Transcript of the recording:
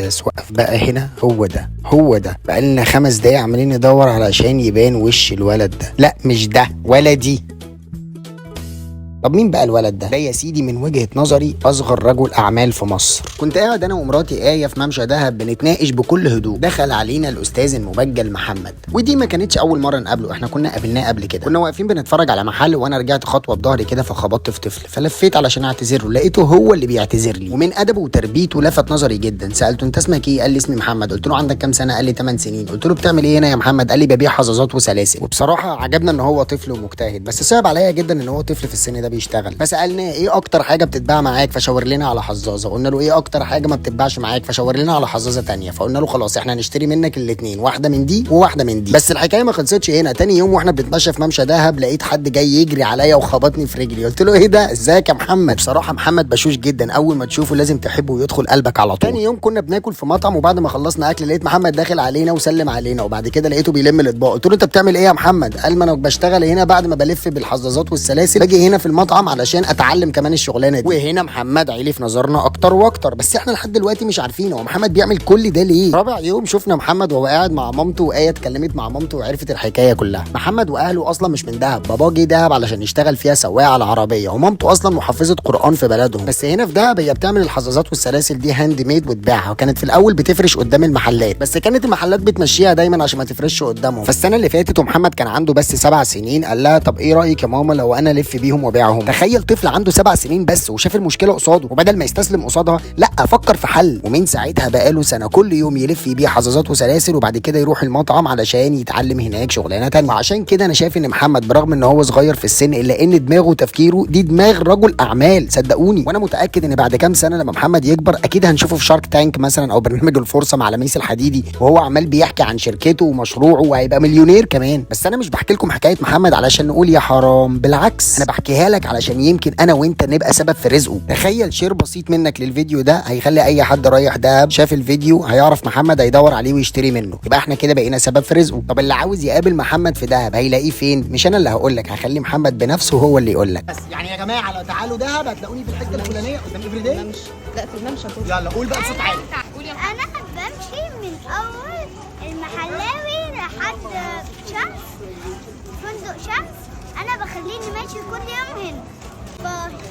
بس وقف بقى هنا. هو ده هو ده، بقالنا 5 دقايق عمالين ندور علشان يبان وش الولد ده. لا مش ده ولا دي. طب مين بقى الولد ده؟ ده يا سيدي من وجهة نظري أصغر رجل أعمال في مصر. كنت قاعد أنا ومراتي آية في ممشى دهب بنتناقش بكل هدوء. دخل علينا الأستاذ المبجل محمد، ودي ما كانتش أول مرة نقابله، احنا كنا قابلناه قبل كده. كنا واقفين بنتفرج على محل وأنا رجعت خطوة بظهري كده فخبطت في طفل، فلفيت علشان أعتذر له، لقيته هو اللي بيعتذر لي، ومن أدبه وتربيته لفت نظري جدا. سألته أنت اسمك إيه؟ قال لي اسمي محمد. قلت له عندك كام سنة؟ قال لي 8 سنين. قلت له بتعمل إيه هنا يا محمد؟ قال لي ببيع حظاظات وسلاسل. وبصراحة عجبنا إن هو طفل ومجتهد، بس صعب عليا جدا إن هو طفل في السن ده بيشتغل. فسالناه ايه اكتر حاجة بتتباع معاك؟ فشاور لنا على حظاظه. قلنا له ايه اكتر حاجة ما بتتباعش معاك؟ فشاور لنا على حظاظه تانية. فقلنا له خلاص احنا هنشتري منك الاثنين، واحدة من دي وواحدة من دي. بس الحكاية ما خلصتش هنا. تاني يوم واحنا بنتمشى في ممشى دهب لقيت حد جاي يجري عليا وخبطني في رجلي. قلت له ايه ده، ازيك يا محمد؟ بصراحة محمد بشوش جدا، اول ما تشوفه لازم تحبه ويدخل قلبك على طول. تاني يوم كنا بناكل في مطعم، وبعد ما خلصنا اكل لقيت محمد داخل علينا وسلم علينا، وبعد كده لقيته بيلم الاطباق. قلت له انت بتعمل ايه يا محمد؟ قال ما انا بشتغل هنا، بعد ما بلف بالحظاظات والسلاسل باجي هنا في المطعم علشان اتعلم كمان الشغلانة دي. وهنا محمد عيلي في نظرنا اكتر واكتر، بس احنا لحد دلوقتي مش عارفين هو محمد بيعمل كل ده ليه. رابع يوم شفنا محمد وهو قاعد مع مامته، وآية اتكلمت مع مامته وعرفت الحكاية كلها. محمد واهله اصلا مش من دهب، باباه جه دهب علشان يشتغل فيها سواق على العربية، ومامته اصلا محفظة قران في بلدهم. بس هنا في دهب هي بتعمل الحظاظات والسلاسل دي handmade وتبيعها، وكانت في الاول بتفرش قدام المحلات، بس كانت المحلات بتمشيها دايما عشان ما تفرش قدامهم. فالسنة اللي فاتت ومحمد كان عنده بس 7 سنين، قال لها طب ايه رايك يا ماما لو انا الف بيهم وابيعهم؟ تخيل طفل عنده 7 سنين بس وشاف المشكلة قصاده، وبدل ما يستسلم قصادها لا فكر في حل. ومن ساعتها بقاله سنة كل يوم يلف يبيع حظاظات وسلاسل، وبعد كده يروح المطعم علشان يتعلم هناك شغلانة تانية. وعشان كده انا شايف ان محمد برغم ان هو صغير في السن الا ان دماغه وتفكيره دي دماغ رجل اعمال، صدقوني. وانا متاكد ان بعد كام سنة لما محمد يكبر اكيد هنشوفه في Shark Tank مثلا، او برنامج الفرصة مع لميس الحديدي، وهو عمال بيحكي عن شركته ومشروعه، وهيبقى مليونير كمان. بس انا مش بحكي لكم حكاية محمد علشان نقول يا حرام، بالعكس انا بحكيها لك علشان يمكن انا وانت نبقى سبب في رزقه. تخيل share بسيط منك للفيديو ده هيخلي اي حد رايح دهب شاف الفيديو هيعرف محمد، هيدور عليه ويشتري منه، يبقى احنا كده بقينا سبب في رزقه. طب اللي عاوز يقابل محمد في دهب هيلاقيه فين؟ مش انا اللي هقول لك، هخلي محمد بنفسه هو اللي يقول لك. بس يعني يا جماعة لو تعالوا دهب هتلاقوني في الحتة الفلانية قدام Everyday. الممشى، لا في الممشى كله. يلا قول بقى بصوت عالي. انا بمشي من اول المحلاوي لحد شمس، فندق شمس. انا بخليني ماشي كل يوم هنا. bye.